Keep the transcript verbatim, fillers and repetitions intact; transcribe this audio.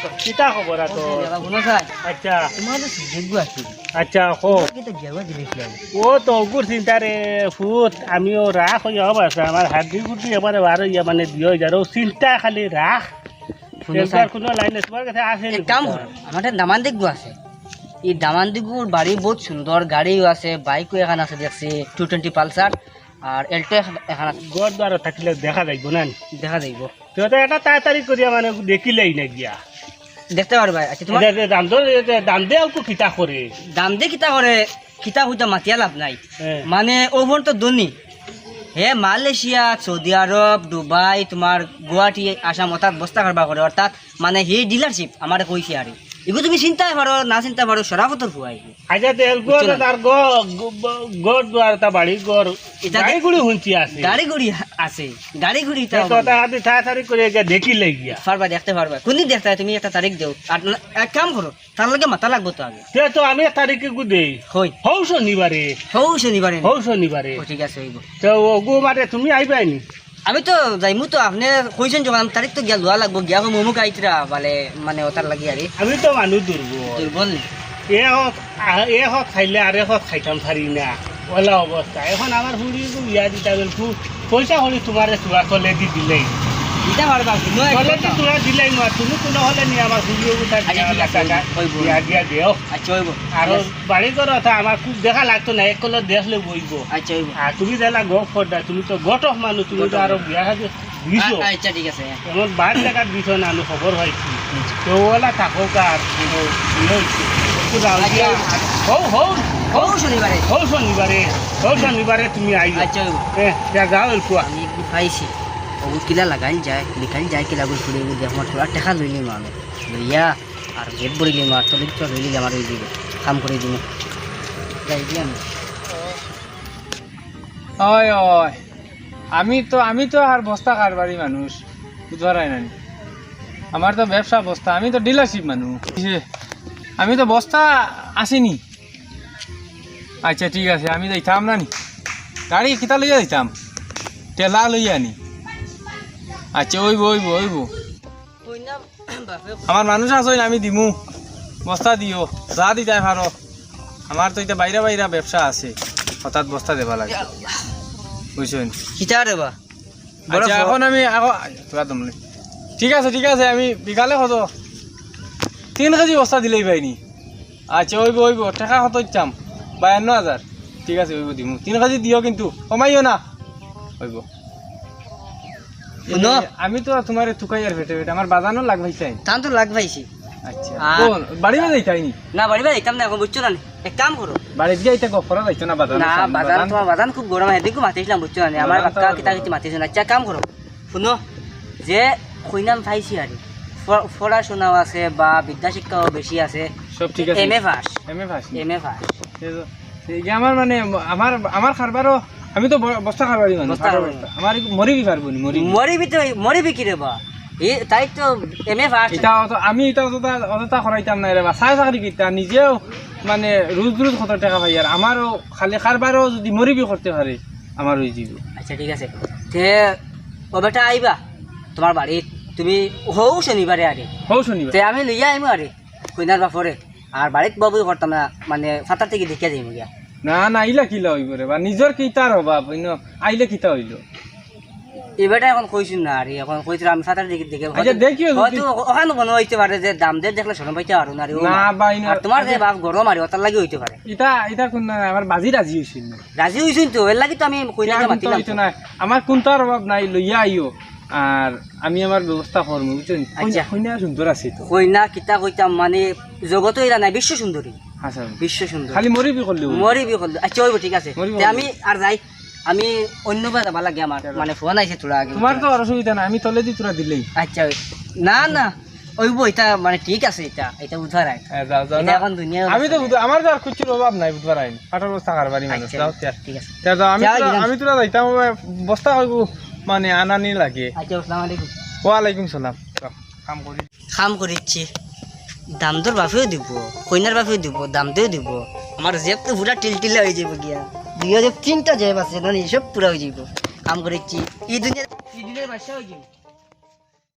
কিতা খবর আতো? হুনো চাই, আচ্ছা। তোমার তো সুযোগ আছে। আচ্ছা, কও। কিতা গেওয়া জিনিস লাগে? ও তো অগুর চিন্তা রে ফুত, আমিও রাখ অইয়া অবস্থা, আমার হাড্ডি গুড্ডি এবারে বার অইয়া মানে দিও যার, ও চিন্তা খালি রাখ। হুনো একবার চাই। কোনো লাইনে তোমার কাছে আসে এক নি কাম কথা? করো, আমার একটা দামান দিগু আছে। এই দামান দিগুর বাড়ি বহুত সুন্দর, গাড়িও আছে, বাইকও এখান আছে দেখছি, টু টোয়েন্টি পালসার, আর এল্টো এখান, এখান আছে। ঘর দুয়ার থাকলে দেখা যাইব না নি? দেখা যাইব। তো এটা তাড়াতাড়ি করিয়া মানে দেখিলাই না গিয়া। দেখতে পারবা। আচ্ছা, তোমার এটা যে দাম দর, এটা দাম দে অল্প কিতা করে? দাম দে কিতা করে? কিতা কইতা মাতিয়া লাভ নাই। হ্যাঁ। মানে, ও ফোন তো ধনী। হে মালয়েশিয়া, সৌদি আরব, দুবাই, তোমার গুয়াহাটি, আসাম, অর্থাৎ বস্তা কারবার করে, অর্থাৎ মানে হি ডিলারশিপ আমারে কইছে আরে। এগু তুমি চিনতায় পারো, না চিনতায় পারো, শরাফতর ফুয়া এগু। আচ্ছা, তে এলগু বুঝছো না? তার গ-, গ-, ব-, ঘর দুয়ার, তা বাড়ি ঘর, এটা গাড়ি গুড়ি হুনছি আছে। গাড়ি গুড়ি আছে, গাড়ি গুড়ি তা এ তো অবস্থা। তাড়াতাড়ি, তাড়াতাড়ি করে এটা দেখিলাই গিয়া। পারবা, দেখতে পারবা। কোনদিন দেখতায় তুমি একটা তারিখ দেও। আর না, এক কাম করো, তার লগে মাতা লাগবো তো আগে। তে তো আমি এক তারিখে গু দেই। হই। হউ শনিবারে। হউ শনিবারে নি? হউ শনিবারে। ও, ঠিক আছে, অইব। তো ওগু মারে তুমি আইবায় নি? আমি তো যাইমু তো, আপনে কইছেন যখন, আমি তারিখ তো গিয়া লওয়া লাগবো, গিয়া কইমু অমুক আইতরা, বলে, মানে, অতার লাগি আরে। আমি তো মানুষ দুর্বল। দুর্বল নি? এ হক, আ-, এ হক খাইলে আরে হক খাইতাম পারি না, অলা অবস্থা। এখন আমার ফুড়ি বিয়া দিতা বেলকু পয়সা করি তোমারে তুরা তলেদি দিলাই। দিতা পারবা, কোনো এক তলেদি কথা। তুরা দিলাই না, তুমি কোনো হলে নি আমার ফুড়ি অবস্থা আচ্ছা, ঠিক আছে, টাকা অইব, অইব। বিয়া দিয়া দেও। আচ্ছা, অইব। আর ঠিক আছে। বাড়ি ঘর অতা আমার খুব দেখা লাগতো না, এক কলর দেখলে বইব। আচ্ছা, অইব। আর তুমি যেলা গপ করদা, তুমি তো গটক মানুষ, তুমি তো আচ্ছা, আরো অইব। বিয়া শাদী দিছো। আ-, আচ্ছা, ঠিক আছে। এমন বার জাগাত দিছো না, আমি খবর পাইছি। আচ্ছা। তো ওলা থাকো কার, তো ইয়ে হইছে। একটু রাউজি আচ্ছা। হও, হও, হও। হও শনিবারে। হও শনিবারে, হও শনিবারে তুমি আইও। আচ্ছা, অইব। এ, যা যাও একটু। আমি একটু পাইছি। ও কিলা লাগাইল যায়, লিখাইল যায় কিলা করে ফুড়ি, দেখো, থুড়া টেকা লইলি মানে। লইয়া আর গেট ভরিলি মার, তলে তো লইলি আমার ওই দিকে কাম করে দিমু। যাই দিয়া আমি। অয়, অয়। আমি তো, আমি তো আর বস্তা কারবারি মানুষ, বুঝবার হয় না নি? আমার তো ব্যবসা বস্তা, আমি তো ডিলারশিপ মানুষ। কিসে? আমি তো বস্তা আসিনি। আচ্ছা, ঠিক আছে, আমি যাইতাম না নি। গাড়ি কিতা লইয়া যাইতাম? ঠেলা লইয়া নি। আচ্ছা, অইব, অইব, অইব। কইনা বাপে আমার মানুষ আছইন, আমি দিমু, বস্তা দিও, যা দিতায় পারো। আমার তো ইতা বাইরা বাইরা ব্যবসা আছে, হঠাৎ বস্তা দেবা লাগে, বুঝছইন? কিতা রে বা? বড় আচ্ছা, ফ- এখন আমি এখন, তোরা দম নে। ঠিক আছে, ঠিক আছে, আমি বিকালে কত তিন কেজি বস্তা দিলেই পাইনি। আচ্ছা, অইব, অইব, টেকা কত ইচ্ছাম? বায়ান্ন হাজার। ঠিক আছে, অইব, দিমু। তিন কেজি দিও কিন্তু, কমাইও না। অইব। হুনো। এ, আমি তো তোমারে তুকাই আর পেটে পেটে, আমার বাজানো লাগ পাইছে। তান তো লাগ পাইছি। আচ্ছা। আর কোন? বাড়ি বাজাই তাই নি? না, বাড়ি বাজাইতাম না এখন, বুঝছো না নি? এক কাম করো। বাড়ি দিয়া ইতা গফরা যাইতো না, বাজানো না, সামনে বাজান, বাজান। তোমার বাজান খুব গরম, হেদিকে মাতিছিলাম, বুঝছো না নি? আমার বাজান তো বাক্কা কিতা কিতা মাতিছো না। আচ্ছা, কাম করো। হুনো, যে কইনাম পাইছি আর কি, ফ-, পড়াশোনাও আছে বা বিদ্যা শিক্ষাও বেশি আছে। সব ঠিক আছে। M A pass. M A pass নি? M A pass. এই তো, এই যে আমার মানে, আমার, আমার কারবারও, আমি তো ব-, বস্তা কারবারি মানুষ, বস্তা কারবারি। বস্তা। আমার এই মরিবি পারবো নি, মরিবি। মরিবি তো, মরিবি কি রে বা? এ, তাই তো এম এ পাস। ইটা অত, আমি ইটা অতটা, অতটা করাইতাম না রে বা। চাই চাকরি কিতা, নিজেও মানে রোজ রোজ কত টেকা পাই আর আমারও খালি কারবারও যদি মরিবি করতে পারে, আমার ওই জীবন। আচ্ছা, ঠিক আছে। তে ও বেটা আইবা তোমার বাড়ি, তুমি হউ শনিবারে আরে। হউ শনিবার। তে আমি লইয়া আইমু আরে, কইনার বাপরে। আর বাড়িত বউবই করতাম না, মানে, ফাতার থাকি দেখিয়া যাইমু গিয়া। না, না, ইলা কিলা অইব রে বা? নিজর কিতার অভাব, অইন আইলে কিতা অইল? ই বেটা এখন কইছইন না আরে, এখন কইছিল আমি ফাতার দিকে দেখে আচ্ছা, দেখিও যদি। হয়তো ওখানে মনে হইতে পারে যে দাম দের দেখলে শরম পাইতে পারো না রে, ও না, মা। ভাই, না। আর তোমার যে আচ্ছা। বাপ গরম আরে, ওটার লাগি হইতে পারে। ইটা, ইটা কোন না, আমার বাজি রাজি হইছিল না। রাজি হইছইন তো, এর লাগি তো আমি কইনারে ইটা কিন্তু মাতিলাম হইতো তো। না। আমার কুন্তার অভাব নাই, লইয়া আইও। আর আমি আমার ব্যবস্থা করমু, বুঝছইন? আচ্ছা। কইনা, কইনা সুন্দর আছে তো। কইনা কিতা কইতাম, মানে, জগতো এরা নাই, বিশ্ব সুন্দরী। আচ্ছা। বিশ্ব সুন্দরী। খালি মরিবি করলে অইব। মরিবি করলে। আচ্ছা, অইব, ঠিক আছে। মরিবি তে করলে আমি অইব। আর যাই, আমি অন্য বার যাবা লাগে আমার, চলো। মানে, ফোন আইছে থুড়া আগে, তোমার বুঝছো? তো আর অসুবিধা নাই, আমি তলেদি থুড়া দিলেই। আচ্ছা, অই-, না, না, অইব, এটা, মানে, ঠিক আছে, এটা, এটা বুঝবার আইন। হ্যাঁ, যাও, যাও, এটা না। এখন দুনিয়া আমি তো অবস্থা। বুঝ-, আমার তো আর কিচ্ছুর অভাব নাই, বুঝবার আইন। আঠারো বস্তা কারবারি মানুষ, আচ্ছা, যাও, তে। ঠিক আছে। তে যাও, আমি যাও, থুড়া, গেলাম। আমি থুড়া যাইতাম, ওই বস্তা অইব, মানে, আনানি লাগে। আচ্ছা, আসসালামু আলাইকুম। ওয়ালাইকুম সালাম। যাও, কাম করি। কাম করিচ্ছি। দাম দর বাপেও দিব, কইনার বাপেও দিব, দাম দেও দিব। আমার জেব তো পুরা টিলটিলা হয়ে যাবো গিয়া। দুই হাজার তিনটা জেব আছে, না, সব পুরা হয়ে যাবো। কাম করিচ্ছি। এই দুনিয়া, এই দুনিয়ার বাদশা হয়ে যাবো।